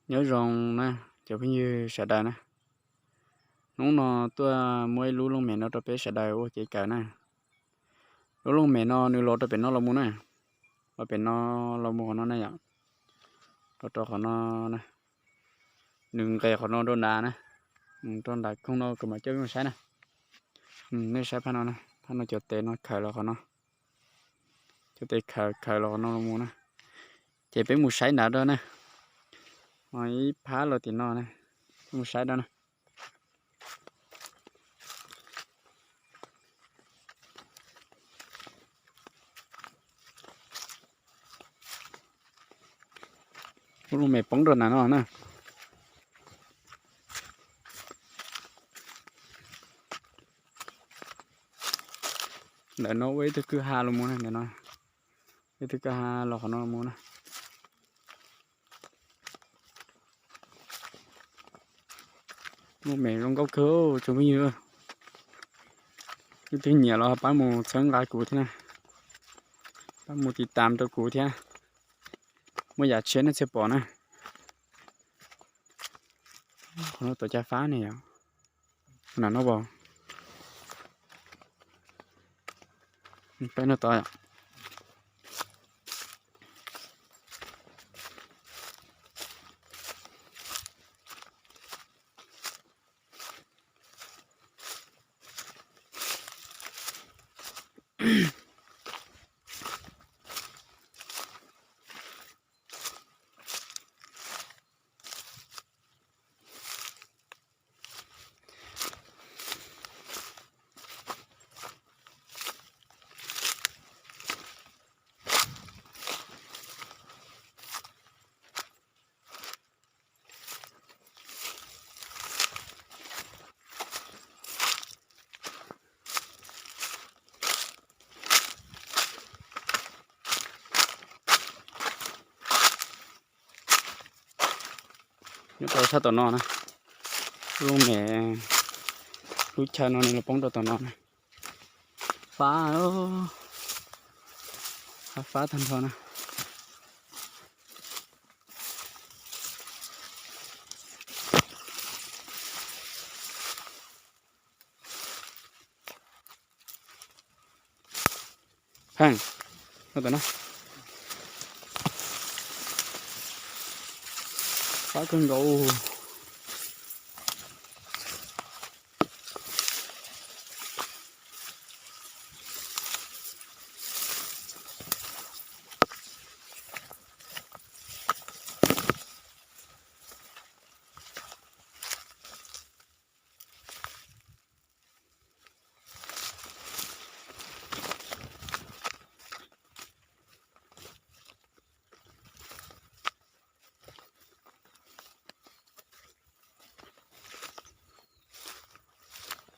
Nyob zoo na, cov phooj ywg sawv daws na. Hnub no tuaj muab ib lub looj mem no rau peb sawv daws ua kev kawm na. Lub looj mem no nws los rau pem no los mus na. Los pem no los mus qhov no na yom. Los rau qhov no na. Nws nqes qhov no rau nrad na. Rau nram khoom no kuv mam coj peb mus saib na. Nej saib phab no na, phab no cov tes no khaws los qhov no. Cov tes khaws khaws los qhov no los mus na. Ces peb mus saib nrad rau na. Ib phab los tim no na. Peb mus saib rau na. Lub looj mem poob rau nram no na. Ntawm no ua ib tug kwj ha los mus na, ntawm no ib tug kwj ha los qhov no los mus na. Lub mem zoo nkauj kawg tsoom phooj ywg. Leej twg nyiam los pab mus txhawb nqa kuv thiab na. Pab mus tiv tam rau kuv thiab. Muaj yam tshiab nej thiaj pom na. Qhov no tuav cov fab ne yom. Nram no pom. Peb no tod. Nyob rau sab tom no na, lub mem, lub chaw no nws los poob rau tom no na. Fab, fab tag nrho na. Pheej, no tom no. Fab kawg nkaus.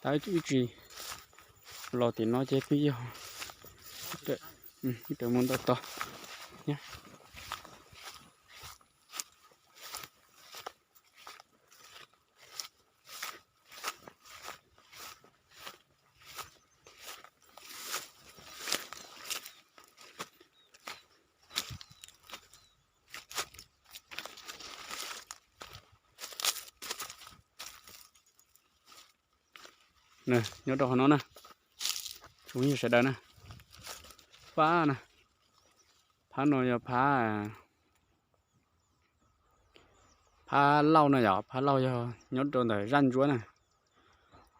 Tab ib tsis los tim no ces twb yog, ib raws mus ntau tod. Nyob rau qhov no na, tsoom phooj ywg sawv daws na, fab na, phab no yog phab, phab Lauj no yom, phab Lauj yog nyob rau ntawm Zaj Ntsuab na,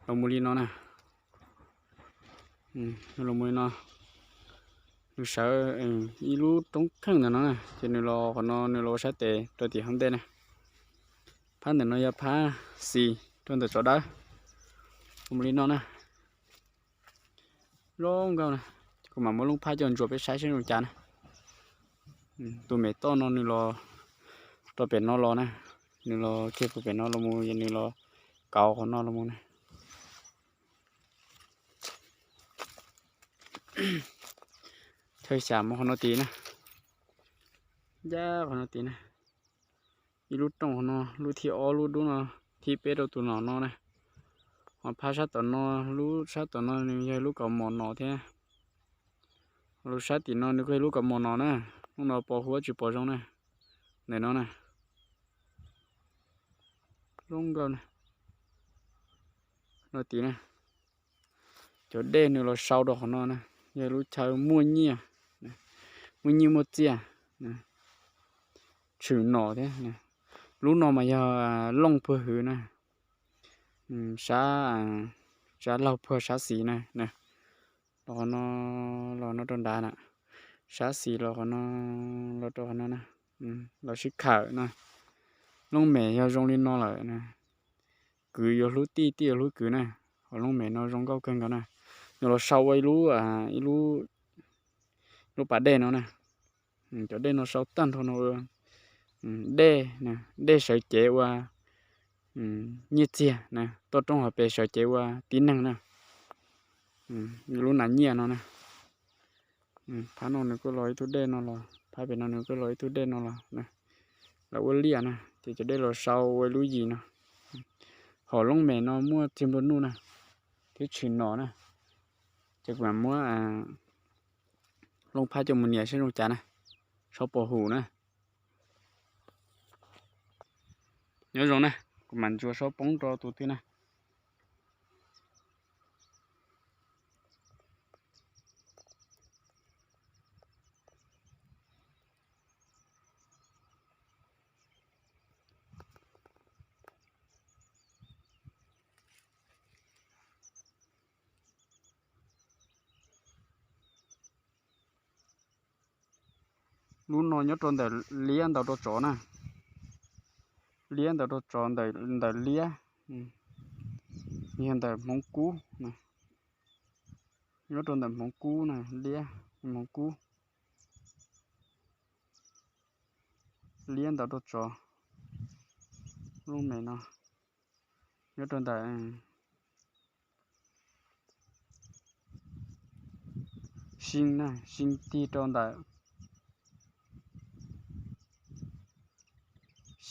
los mus li no na, los mus li no, nws sawv ib lub roob kheej ntawm no na, ces nws los qhov no nws los ua sab tes rau tim hauv ntej na. Phab ntawm no yog phab xis rau ntawm tsov dawb, los mus li no na. Zoo nkauj na, kuv mam muab lub phab coj ntsuas peb saib seb zoo cas na. Tus mem toj no nws los rau pem no los na, nws los kiag puag pem no los mus, nws los kauv qhov no los mus na. Chaw xyas mus qhov no tid na, ncaj qhov no tid na. Ib lub rooj qhov no, lub thib ob lub dub no, thib peb rau tus nom no na. Ho phab sab tom no, lub sab tom no nws yog lub kaus mom nom thiab. Lub sab tim no nws kuj yog lub kaus mom nom na. Hnub no pos huab tsis pom zoo na. Ntawm no na. Zoo nkauj na. No tim na, cov dej nws los sau rau qhov no na, yog lub chaw muaj nyiaj, muaj nyiaj muaj txiaj, tshwm nom thiab. Lub no mas yog Looj Puag Hwv na, sab, sab laug puag sab xis na. Los qhov no, los no rau nrad na, sab xis los qhov no, los rau qhov no na, los sib khawm na. Looj mem yog zoo li no lawm na, kwv yuav hlub tij, tij yuav hlub kwv na. Hom looj mem no zoo nkauj kawg nkaus na. Nws los sau ua ib lub, ib lub, lub pas dej no na. Cov dej no sau tag nrho no ua dej, dej sawv cev ua nyiaj txiag na, toj roob hauv pes sawv cev ua tib neeg na. Lub nas nyiaj no na. Phab no nws kuj los ib tug dej no los, phab pem no nws kuj los ib tug dej no los, lawv ua liaj na, ces cov dej los sau ua ib lub yim no. Hom looj mem no muaj txiag nplua nuj na, thiab tshwm nom na. Ces kuv mam muab looj phab coj mus nias saib zoo cas na, saib puas hum na. Nyob zoo na, kuv mam ntsuas saib poob rau tus twg na. Lub no nyob rau ntawm liab ntawm rau tsov na. Liab ntawm rau tsov, ntawm liab, yog ntawm hmoov kub. Nyob rau ntawm hmoov kub na, liab, hmoov kub. Liab ntawm rau tsov. Lub me no nyob rau ntawm sib na, sib tig rau ntawm,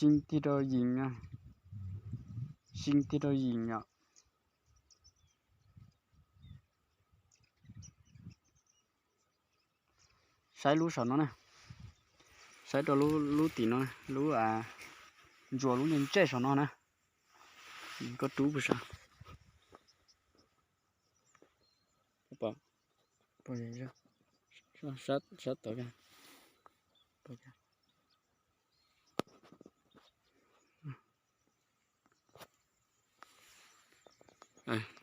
sib tig rau yim na, sib tig rau yim yom. Saib lub saum no na, saib rau lub tim no, lub, ntsuas lub ntsej saum no na. Koj rub pus sab, sab tod,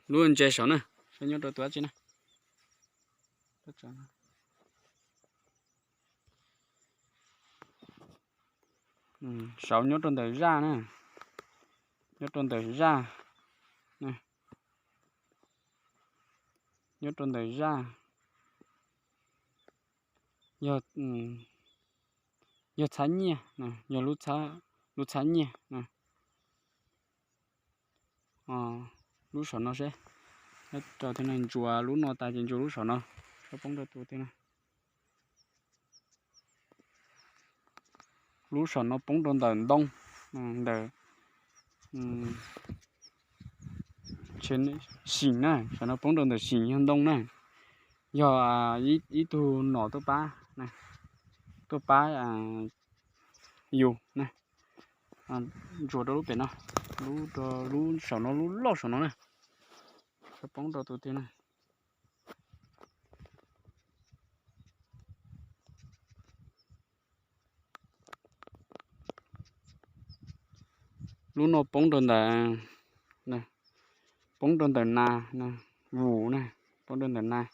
lub ntses saum na, saib nyob rau tus dab tsi na. Saum nyob rau ntawm zaj na, nyob rau ntawm zaj, nyob rau ntawm zaj, yog, yog txhab nyiaj, yog lub txhab nyiaj. Lub saum no seb, rau tus no ntsuas lub no tas ces ntsuas lub saum no, saib poob rau tus twg na. Lub saum no poob rau ntawm ntoo, ntawm xim na, saum no poob rau ntawm xim yog ntoo na, yog ib tug nom tuaj pab, tuaj pab yus na. Ntsuas rau lub pem no, lub, lub saum no, lub loj saum no na, saib poob rau tus twg na. Lub no poob rau ntawm, poob rau ntawm nas, vus na, poob rau ntawm nas,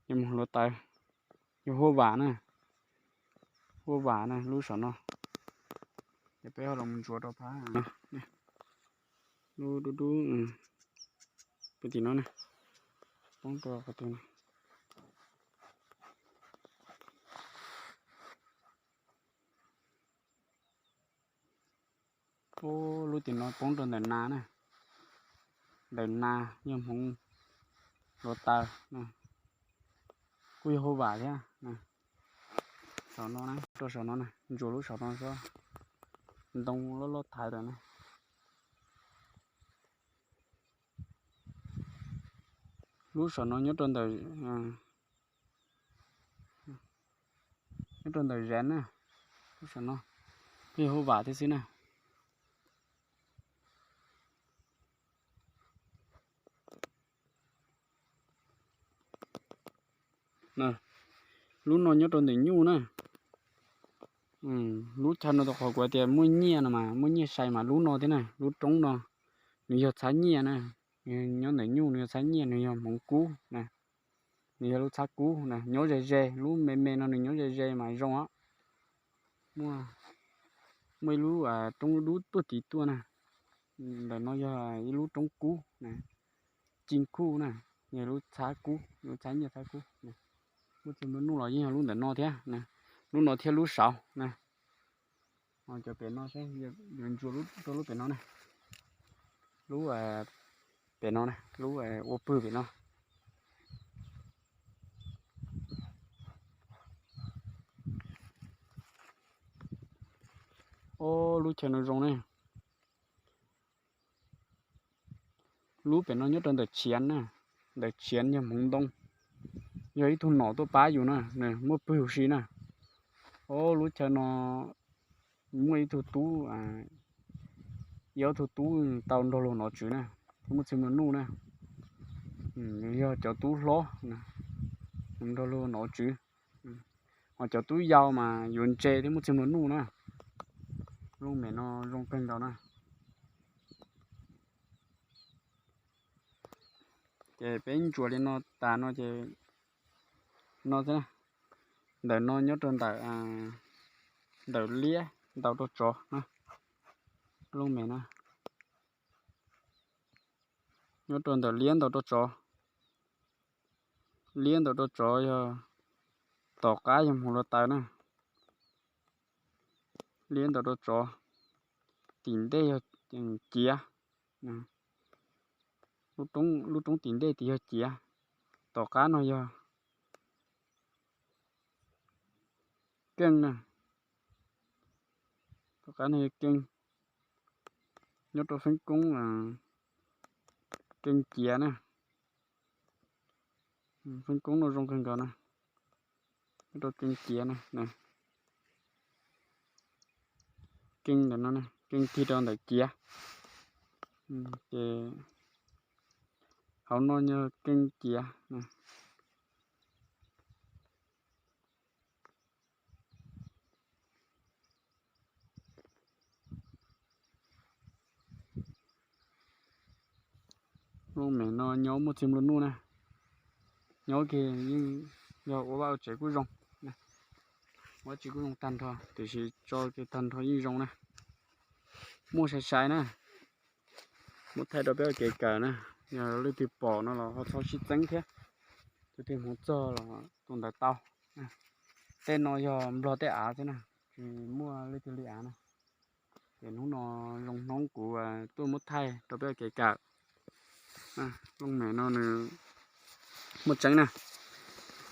yog mus hluav taws, yog huaj vam na, huaj vam na lub saum no. Ces peb ho los ntsuas rau phab lub dub dub puag tim no na, poob rau qhov twg na. Lub tim no poob rau ntawm nas na, ntawm nas yog hmoov hluav taws, kuj yog huaj vam thiab. Saum no na, rau saum no na, ntsuas lub saum no xwb, ntoo loj loj thaiv lawm na. Lub saum no nyob rau ntawm, nyob rau ntawm zes na, lub saum no, kuj yog huaj vam thiab xwb na. Lub no nyob rau ntawm nyuj na. Lub chaw no rau qhov kuv tias muaj nyiaj no mas, muaj nyiaj sai mas lub no thiab na, lub roob no nws yog txhab nyiaj na. Nyob ntawm nyuj nws yog txhab nyiaj, nws yog hmoov kub na. Nws yog lub txhab kub na, nyob ze ze, lub me me no nws nyob ze ze mas zoo os. Muaj, muaj ib lub roob dub dub tuaj tid tuaj na. Ntawm no yog ib lub roob kub na, cin khuj na, yog lub txhab kub, lub txhab nyiaj txhab kub. Muaj txij muaj nuj los yeej yog lub ntawm no thiab, lub no thiab lub saud na. Cov pem no saib, yuav ntsuas rau lub pem no na. Lub pem no na, lub ua pwg pem no. Ob lub chaw no zoo ne. Lub pem no nyob rau ntawm chiav na, ntawm chiav yog hmoov ntoo, yog ib tug nom tuaj pab yus na, nws muaj pwg huv si na. Ob lub chaw no muaj ib tug tub, ib ob tug tub tau nrog luag nov tswv na, thiab muaj txij muaj nuj na. Yog cov tub hlob nrog luag nov tswv, ho cov tub yau mas yuav ntse thiab muaj txij muaj nuj na. Lub mem no zoo kawg nkaus na. Ces peb ntsuas li no tas no ces no xwb na. Ntawm no nyob rau ntawm, ntawm liab ntaus rau tsov na. Lub mem no nyob rau ntawm liab ntaus rau tsov. Liab ntaus rau tsov yog tom qab yog hmoov hluav taws na. Liab ntaus rau tsov, tim ntej yog ciav. Lub roob tim ntej tid yog ciav, tom qab no yog keej na. Tom qab no yog keej, nyob rau feeb koob keej ciav na. Feeb koob no zoo kawg nkaus na, nyob rau keej ciav na. Keej ntawm no, keej tig rau ntawm ciav. Ces hauv no yog keej ciav. Lub mem no nyob muaj txij nplua nuj na, nyob kiag yeej yog ua vaj ua tsev kuj zoo, ua tsev kuj zoo tag nrho, tiam sis tso kiag tag nrho yeej zoo na. Muaj sai sai na, muab thaij rau peb ua kev kawm na, yog leej twg pom no los ho txhob sib txeeb thiab. Tus twg hmoov txog los tus ntawd tau. Tej no yog nplog tej av xwb na, tsis muaj leej twg li av na. Ces hnub no zoo hnub kuv tuaj muab thaij rau peb ua kev kawm. Looj mem no nws muaj tseeb na,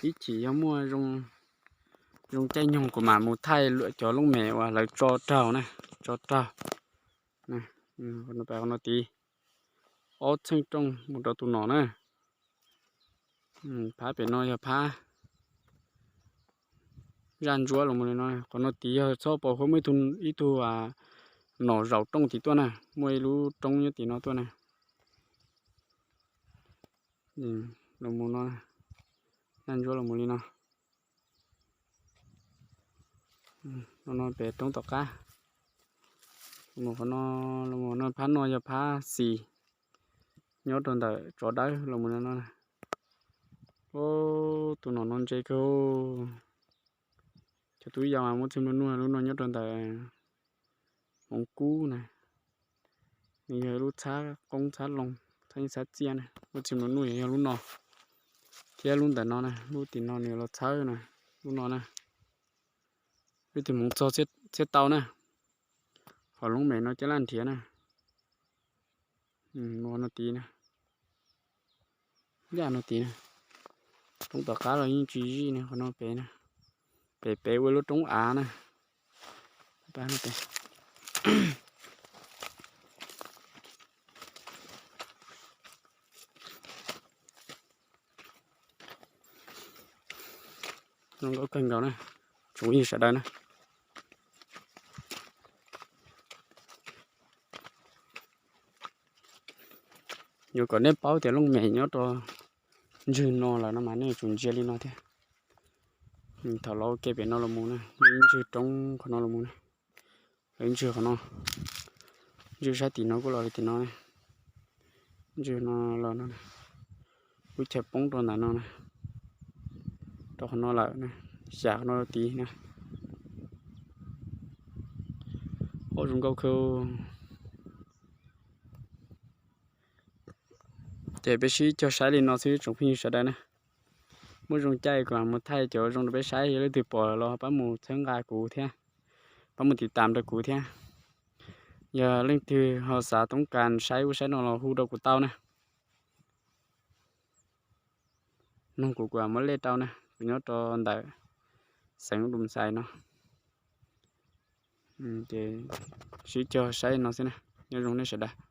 ib chim yog muaj zoo caij nyoog kuv mam mus thaij cov looj mem uas lawv tso raug na, tso raug. Qhov no tid, ob txheej rooj mus rau tus nom na. Phab pem no yog phab zaj ntsuab los mus li no, qhov no tid yog txhob pom huab muaj ib tug nom zaum rooj tid tuaj na, muaj ib lub roob nyob tim no tuaj na. Los mus no, zaj ntsuab los mus li no. No no pem roob tom qab. Los mus qhov no, los mus no, phab no yog phab xis, nyob rau ntawm tsov dawb los mus no. Tus nom no ntse kawg. Cov tub yau mas muaj txij nplua nuj, lub no nyob rau ntawm hmoov kub na. Nws yog lub txhab qoob txhab loo, txhab yeej txhab txiaj na, muaj txij nplua nuj yog lub no. Thiab lub ntawm no na, lub tim no nws los txhawb na, lub no na. Leej twg hmoov txog thiaj tau na. Ho looj mem no caj laj nrhiav na. No tid na, yaj no tid na. Roob tom qab los yeej tsis zij ne, qhov no pem na. Pem pem ua lub roob av na. Zoo nkauj kawg nkaus na, tsoom phooj ywg sawv daws na. Yuav kom nej paub tias looj mem nyob rau ntswg no lawm no mas nej yuav tsum ntsia li no thiab. Thaum los ua ke pem no los mus na, muaj ib ntswg roob qhov no los mus na. Lawv ib ntswg qhov no, ntswg sab tim no kuj los li tim no na. Ntswg no los no, lub chaw poob rau ntawm no na, rau qhov no lawm na, xyas qhov no tid na. Ob zoo nkauj kawg. Ces peb sib cog saib li no xwb tsoom phooj ywg sawv daws na. Muaj zoo caij kuv mam mus thaij cov zoo rau peb saib, yog leej twg pom los pab mus txhawb nqa kuv thiab, pab mus tiv tam rau kuv thiab. Yog leej twg ho xav toob kas saib ub saib no los hu rau kuv tau na. Nug kuv, kuv mam muab lej rau na, kuv nyob rau ntawm xeev Dum Xais no. Ces sib cog saib no xwb na, nyob zoo nej sawv daws.